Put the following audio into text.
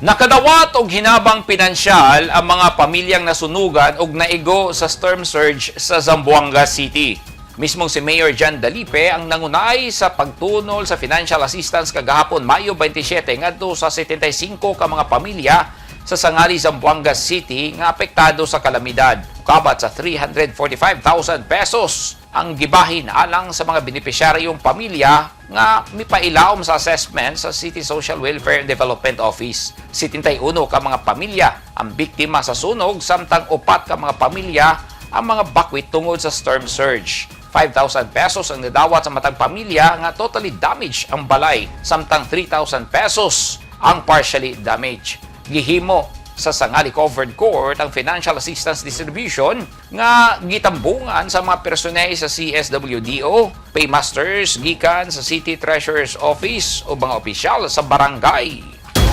Nakadawat og hinabang pinansyal ang mga pamilyang nasunugan og naigo sa storm surge sa Zamboanga City. Mismong si Mayor John Dalipe ang nangunay sa pagtunol sa financial assistance kagahapon, Mayo 27, ngadto sa 75 ka mga pamilya sa Sangali, Zamboanga City nga apektado sa kalamidad. Kabat sa 345,000 pesos ang gibahin alang sa mga benepisyaryong pamilya nga mipailawom sa assessment sa City Social Welfare and Development Office. 71 ka mga pamilya ang biktima sa sunog, samtang 4 ka mga pamilya ang mga bakwit tungod sa storm surge. 5,000 pesos ang nadawat sa matag pamilya nga totally damaged ang balay, samtang 3,000 pesos ang partially damaged. Gihimo sa Sangali Covered Court ang financial assistance distribution nga gitambungan sa mga personnel sa CSWDO, paymasters gikan sa City Treasurer's Office o mga opisyal sa barangay.